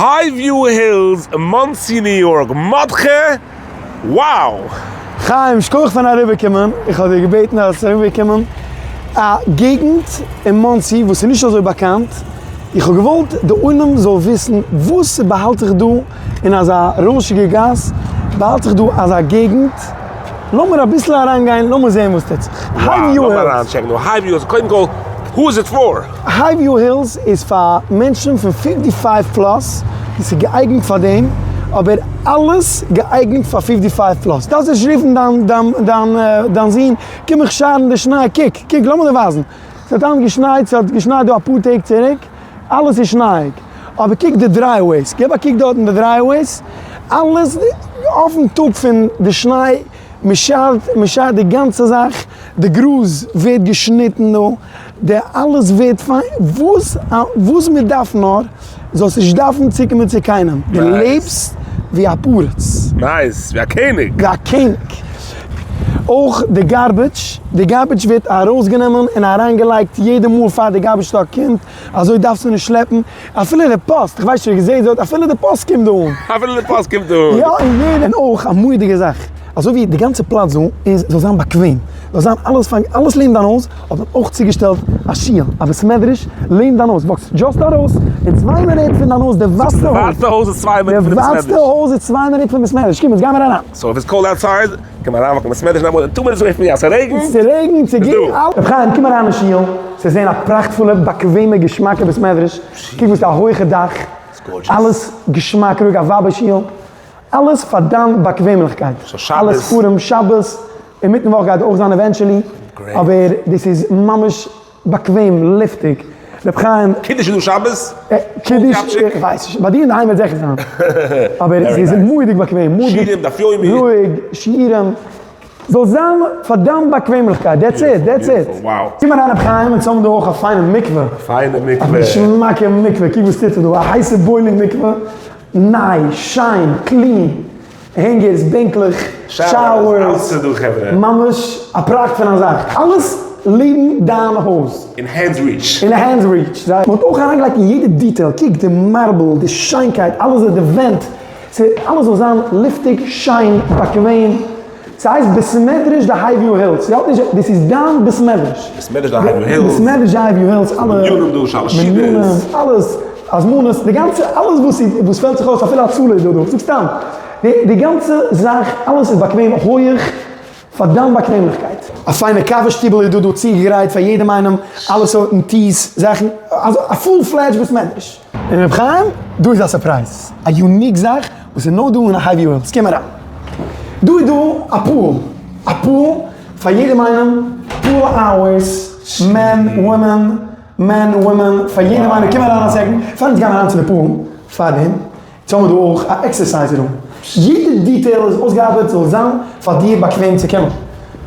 Highview Hills, מאנסי ניו יארק, מדחה, wow! חיים, שכוח פארן אריבערקומען, איך האב דיר געבעטן אז זאלסט אריבערקומען, א געגנט אין מאנסי וואס איז נישט אזוי באקאנט, איך האב געוואלט די עולם זאל וויסן וואס ס'באהאלט זיך דא אין אזא רוישיגע גאס, באהאלט זיך דא אזא געגנט, לאמיר אביסל אריינגיין, לאמיר זען וואס טוט זיך. Wow, לאמיר אריינטשעקן דא, Highview Hills, קודם כל, who is it for? Highview Hills איז פאר מענטשן פון fifty five plus, און ס'איז געאייגנט פאר דעם, אבער אלעס געאייגנט פאר fifty five plus. דארפסט נישט רופן דיין דיין דיין דיין זון, קום מיך שארן די שניי, קוק, קוק, לאמיר דיר ווייזן, ס'האט היינט געשנייט, ס'האט געשנייט דא אפאר טעג צוריק, אלעס איז שנייאיג, אבער קוק די driveways, געב א קוק דארט אין די driveways, אלעס אויפן טאג פון די שניי, מ'שארט, מ'שארט די גאנצע זאך, די גראז ווערט געשניטן דא. די אלעס ווערט פיין, וואס וואס מען דארף נאר, זאלסט נישט דארפן צוקומען צו קיינעם, דו לעבסט ווי א פריץ. Nice, ווי א קעניג. ווי א קעניג. אויך די garbage, די garbage ווערט ארויסגענומען און אריינגעלייגט יעדע מאל פאר די garbage truck קומט, אזוי דארפסטו נישט שלעפן, אפילו די פאסט, איך ווייס נישט ווער געזעהט דארט, אפילו די פאסט קומט דא אן. אפילו די פאסט קומט דא אן. יא, און יעדע, און אויך א מורא'דיגע זאך, אזוי ווי די גאנצע פלאץ דא איז זאל זיין באקוועם, זאל זיין אלעס פיין, אלעס לעבן דיין הויז, האט מען אויך צוגעשטעלט א שול, א בית מדרש לעבן דיין הויז, וואקסט just ארויס אין צוויי מינוט פון דיין הויז, די ווייטסטע הויז, די ווייטסטע הויז איז צוויי מינוט פון די בית מדרש. די ווייטסטע הויז איז צוויי מינוט פון בית מדרש, קום אונז גיימער אריין. So if it's cold outside, קען מען אריינוואקן בית מדרש נאר two minutes away from me, אז ס'רעגנט, ס'רעגנט, ס'גוט, רבי חיים קום אריין אין שול, צו זען א פראכטפולע באקוועמע געשמאקע בית מדרש, קוק וואס א הויכע דאך, אלעס געשמאק רואיג א ווייבער שול, אלעס פאר דיין באקוועמליכקייט, אלע ספרים, שבת, אינמיטן וואך גייט אויך זיין eventually, אבער דאס איז ממש באקוועם, לופטיג, רבי חיים. קידוש איז דא שבת? קידוש, איך ווייס נישט, ביי דיר אינדערהיים וועט זיכער זיין, אבער ס'איז מורא'דיג באקוועם, מורא'דיג רואיג, שיעורים. זאל זיין פאר דיין באקוועמליכקייט, that's it, that's it. קום אריין רבי חיים, אונז האבן דא אויך א פיינע מקווה. א פיינע מקווה. א געשמאקע מקווה, קוק וואס טוט זיך דא, א הייסע boiling מקווה, ניי, שיין, clean, הענגערס, בענקלעך, showers, ממש א פראכט פון א זאך, אלעס לעבן דיין הויז. אין hands reach. אין hands reach. מען האט אויך אריינגעלייגט אין יעדע detail, קוק די marble, די שיינקייט, אלעס די ווענט. ס'אלעס זאל זיין לופטיג, שיין, באקוועם. ס'הייסט בית מדרש די Highview Hills. ס'האט נישט, דאס איז דיין בית מדרש. בית מדרש די Highview Hills. בית מדרש די Highview Hills, אלע. מנינים דא, שלש סעודות. מנינים, אלעס, הזמנות, די גאנצע, אלעס וואס איז, וואס פעלט זיך אויס, אפילו הצלה איז דא דא. זאג סתם. די, די גאנצע זאך, אלעס איז באקוועם, הויעך, פאר דיין באקוועמליכקייט. א פיינע קאווע שטיבל איז דא דא צוגעגרייט פאר יעדעם איינעם, אלע סארטן tea ס, זאכן, א full fledged בית מדרש. און רבי חיים, דא איז א surprise, א unique זאך וואס איז נאר דא אין Highview Hills, קום אריין. דא איז דא א pool, א pool פאר יעדעם איינעם, pool hours, men, women, men, women, פאר יעדעם איינעם, קום אריין א second, פאר אונז גיימער אריין צו די pool, פארדעם. יעצט האבן מיר דא אויך א exercise room. יעדע detail איז אויסגעארבעט זאל זיין פאר דיר באקוועם צו קומען.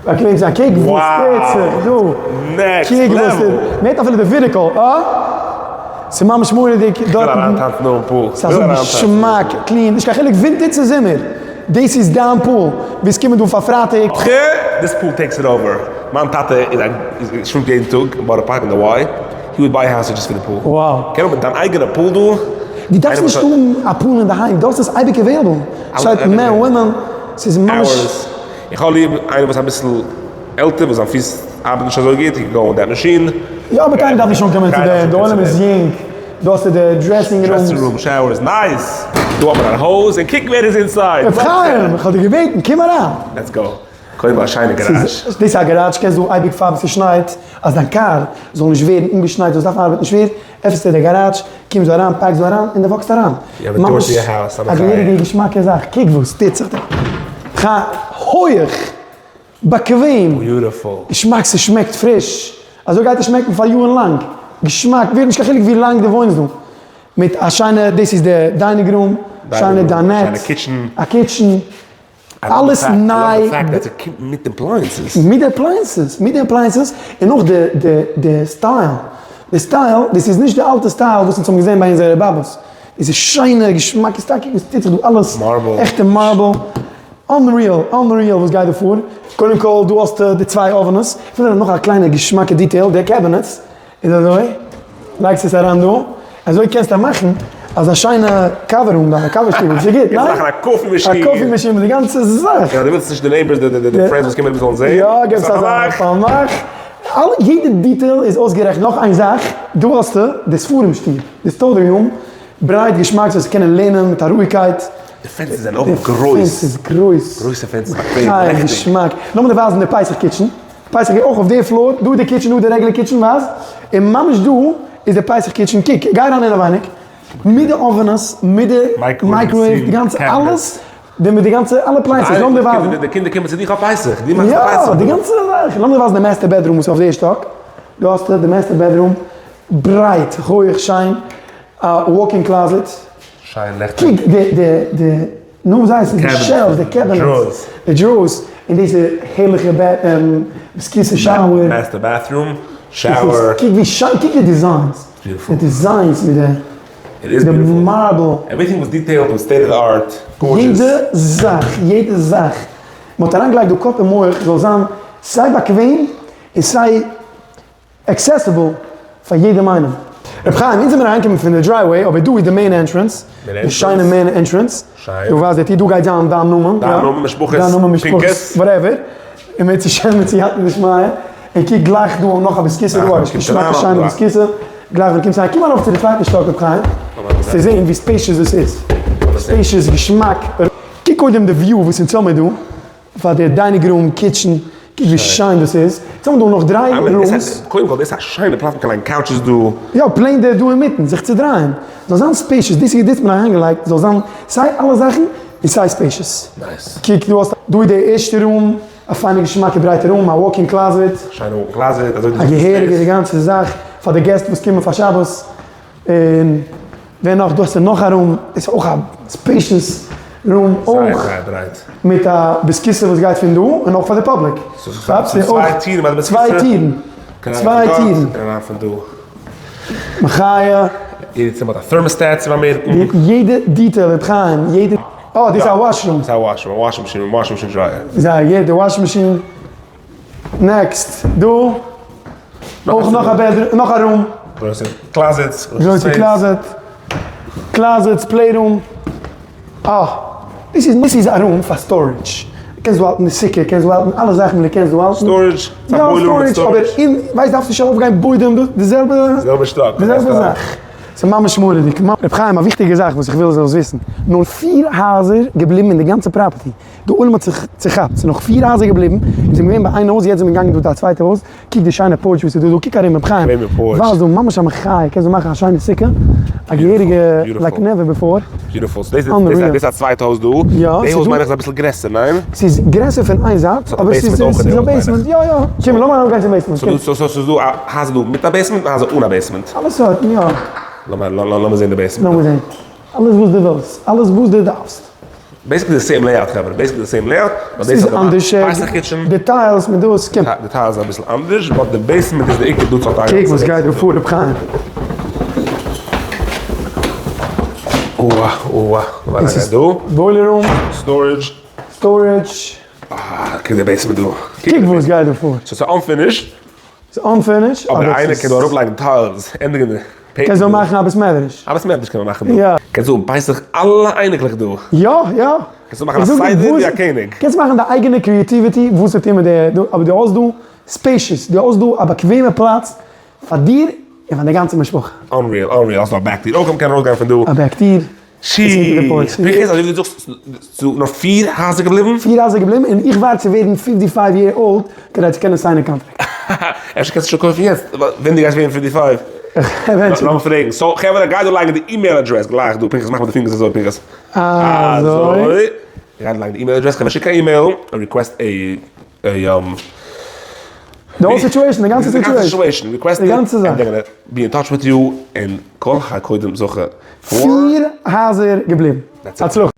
באקוועם צו זיין. קוק וואס טוט זיך דא. קוק וואס טוט. מען הערט אפילו די video call. אה? ס'איז ממש מורא'דיג דארטן. ס'איז אזוי געשמאק, clean. נישט קיין חילוק ווינטער צו זומער. דאס איז דיין pool. ווילסט קומען דא פאר פרייטאג. This pool takes it over. מיין טאטע איז א שווימט יעדן טאג אין בארא פארק אין די Y. He would buy a house just for the pool. Wow. קען האבן דיין אייגענע pool דא. דו דארפסט נישט האבן א pool אינדערהיים, דארט איז אייביג available. שטייט men women, ס'איז ממש. Hours. איך האב ליב איינער וואס איז אביסל עלטער וואס זיין פיס ארבעט נישט אזוי גוט, he can go on that machine. יא אבער קיינער דארף נישט אנקומען צו דעם, די עולם איז יונג, דא האסטו די dressing rooms. Dressing room, showers, nice! דא האט מען א הויז און קוק ווער איז inside. ר' חיים, איך האב דיר געבעטן, קום אריין. Let's go. קודם א שיינע גאראדזש. דאס איז א גאראדזש, קענסט דא אייביג פאר ווען ס'שנייט, אז דיין קאר זאל נישט ווערן אנגעשנייט, זאלסט דארפן ארבעטן שווער, עפענסטו די גאראדזש, קומסט דא אריין, פארקסט דא אריין, און דו וואקסט אריין. ממש א געהעריגע געשמאקע זאך, קוק וואס טוט זיך דא. הויעך, באקוועם, געשמאק, ס'שמעקט פריש, אזוי גייט עס שמעקן פאר יארן לאנג, געשמאק, ווערט נישט קיין חילוק ווי לאנג דו וואוינסט דא, מיט א שיינע, דאס איז די dining room, שיינע dinette, א kitchen. אלעס ניי. מיט די appliances. מיט די appliances, מיט די appliances, און אויך די די די style, די style, דאס איז נישט די אלטע style וואס אונז האבן געזען ביי אונזערע באבעס, דאס איז שיינע געשמאקע style, קוק וואס טוט זיך דא, אלעס עכטע marble, unreal, unreal וואס גייט דא פאר. קודם כל דא האסטו די צוויי אווענעס, איך וויל נאך א קליינע געשמאקע detail, די cabinets איז אזוי, לייגסט עס אריין דא, אזוי קענסטו מאכן. אזא שיינע קאווע room דא, א קאווע שטיבל, ס'איז גוט, ניין? קענסט מאכן א coffee machine. א coffee machine מיט די גאנצע זאך. יא, דו ווילסט נישט די neighbors, די friends וואס קומען זאלן זען. יא, געבסט אזא פארמאך. אלע, יעדע detail איז אויסגערעכנט. נאך איין זאך, דא האסטו די ספרים שטוב, די study room, ברייט געשמאק זאלסט קענען לערנען מיט א רואיגקייט. די פענסטער זענען אויך גרויס. די פענסטער איז גרויס. גרויסע פענסטער, באקוועם, לעכטיג. געשמאק. לאמיר דיר ווייזן די פסח kitchen. פסח איז אויך אויף די floor, דא איז די kitchen, דא איז די regular kitchen, ווייז. און ממש דא איז די פסח kitchen. קוק, גיי אריין אינעווייניג. מיט די אווענעס, מיט די microwave, די גאנצע אלעס. די מיט די גאנצע אלע appliances, לאמיר דיר ווייזן. די קינדער קומען צו דיך אויף פסח, דו מאכסט די פסח. יא, די גאנצע זאך. לאמיר דיר ווייזן די master bedroom וואס איז אויף די שטאק. דא האסטו די master bedroom. ברייט, הויך, שיין. א walk-in closet. שיין לעכטיג. קוק די די די נו וואס הייסט עס די shelves די cabinets די drawers און דאס איז הערליכע בית הכסא shower. Master bathroom, shower. קוק ווי שיין קוק די designs. די designs מיט די די marble. Everything was detailed with state of the art, gorgeous. יעדע זאך יעדע זאך מען האט אריינגעלייגט דא קאפ און מח זאל זיין סיי באקוועם און סיי accessible פאר יעדעם איינעם. רבי חיים, אונז זעמיר אריינגעקומען פון די driveway, אבער דא איז די main entrance, די שיינע main entrance, דא ווייזט די טיר, דא גייט זיין דיין נאמען, דיין נאמען, משפחות, דיין נאמען, משפחות, פנקס, whatever, און מיט שם מיט סייעתא דשמיא, און קוק גלייך דא נאך א בית הכסא, דא א געשמאקע שיינע בית הכסא, גלייך ווען דו קומסט אריין, קום ארויף צו די צווייטע שטאק רבי חיים, צו זען ווי spacious דאס איז, spacious, געשמאק, קוק קודם די view וואס אונז האמיר דא. פאר די dining room, kitchen, קוק ווי שיין דאס איז, יעצט האבן מיר דא נאך דריי rooms. קודם כל דאס איז א שיינע פלאץ מ'קען לייגן couches דא. יא, plain דער דא אינמיטן, זיך צו דרייען, זאל זיין spacious, דאס איז דאס האט מען אריינגעלייגט, זאל זיין סיי אלע זאכן און סיי spacious. Nice. קוק דא האסט, דא איז די ערשטע room, א פיינע געשמאקע ברייטע room, א walk-in closet. שיינע walk-in closet, אזוי א געהעריגע די גאנצע זאך, פאר די געסט וואס קומען פאר שבת. און ווער נאך? דא האסטו נאך א room, דאס איז אויך א spacious room אויך, מיט א בית הכסא וואס גייט פון דא און אויך פאר די public. צוויי טירן ביי די בית הכסא. צוויי טירן, צוויי טירן. מחיה. יעדע צימער האט א thermostat צו באמערקן. יעדע detail ר' חיים, יעדע, אה דאס איז א washroom. דאס איז א washroom, א washing machine, washing machine dryer. זייער גוט, די washing machine. Next, דא. אויך נאך א bedroom, נאך א room. גרויסע closets. גרויסע closet. Closets, play room. אה, דאס איז, דאס איז א room פאר storage. קענסט דא האלטן די סוכה, קענסט דא האלטן אלע זאכן וואס דו קענסט דא האלטן. Storage, ס'איז א boiler room מיט storage. אבער אין, ווייסט דארפסט נישט ארויפגיין בוידעם דא, די זעלבע. זעלבע שטאק. די זעלבע זאך. ס'איז ממש מורא'דיג. ר' חיים, א וויכטיגע זאך וואס איך וויל זאלסט וויסן. נאר פיר הייזער געבליבן אין די גאנצע property. די עולם האט זיך צוכאפט, ס'איז נאך פיר הייזער געבליבן, אונז זענען געווען ביי איין הויז, יעצט זענען מיר געגאנגען דא צו א צווייטע הויז, קוק די שיינע porch וואס איז דא דא, קוק ארום רבי חיים, ווייז דא ממש א מחיה, קענסט דא מאכן א שיינע סוכה, א געהעריגע like never before. Beautiful, דאס איז א צווייטע הויז דא, די הויז מיין איך איז אביסל גרעסער, ניין? ס'איז גרעסער פון איין זייט, אבער ס'איז א basement, יא יא, קום לאמיר ארויפגיין צום basement. So ס'איז דא א הייזער דא מיט א basement און א הייזער אן א basement? אלע סארטן, יא. לאמיר זען די basement. לאמיר זען, אלעס וואס דו ווילסט, אלעס וואס דו דארפסט. Basically די same layout חברה, basically די same layout, נאר דאס ס'איז אנדערש, פסח kitchen, די tiles מיט דאס, קום. די tiles איז אביסל אנדערש, but די basement איז די עיקר דא צו האט קוק וואס גייט דא פאר ר' חיים. אוה אוה, וואס גייט דא? Boiler room. Storage. Storage. אה, קוק די basement דא. קוק וואס גייט דא פאר. So ס'איז unfinished. ס'איז unfinished, אבער איינער קען דא אראפלייגן tiles, ענדיגן די paint. קענסט דא מאכן א בית מדרש. א בית מדרש קען מען מאכן דא. יא. קענסט האבן פסח אלע אייניקלעך דא. יא יא. קענסט מאכן א סדר ווי א קעניג. קענסט מאכן די אייגענע creativity וואס צו טון מיט די, אבער דו האסט דא spacious, דו האסט דא א באקוועמע פלאץ פאר דיר און פאר די גאנצע משפחה. Unreal, unreal, האסט דא א back טיר אויך, מ'קען ארויסגיין פון דא. א back טיר. שי, פנחס אזוי ווי דו זאגסט ס'איז נאר פיר הייזער געבליבן? פיר הייזער געבליבן און איך ווארט צו ווערן fifty five year old כדי צו קענען sign ען contract. אפשר קענסטו שוין קויפן יעצט ווען דו גייסט ווערן fifty five. Eventually. לאמיר פרעגן. So חברה גיי דא לייגן די email address גלייך דא פנחס מאך מיט די פינגערס אזוי פנחס. אזוי. גיי לייגן די email address חברה שיק א אימעיל און request א. די whole situation, די גאנצע situation, די גאנצע זאך. Be in touch with you און כל הקודם זכה. פיר הייזער געבליבן. הצלחה.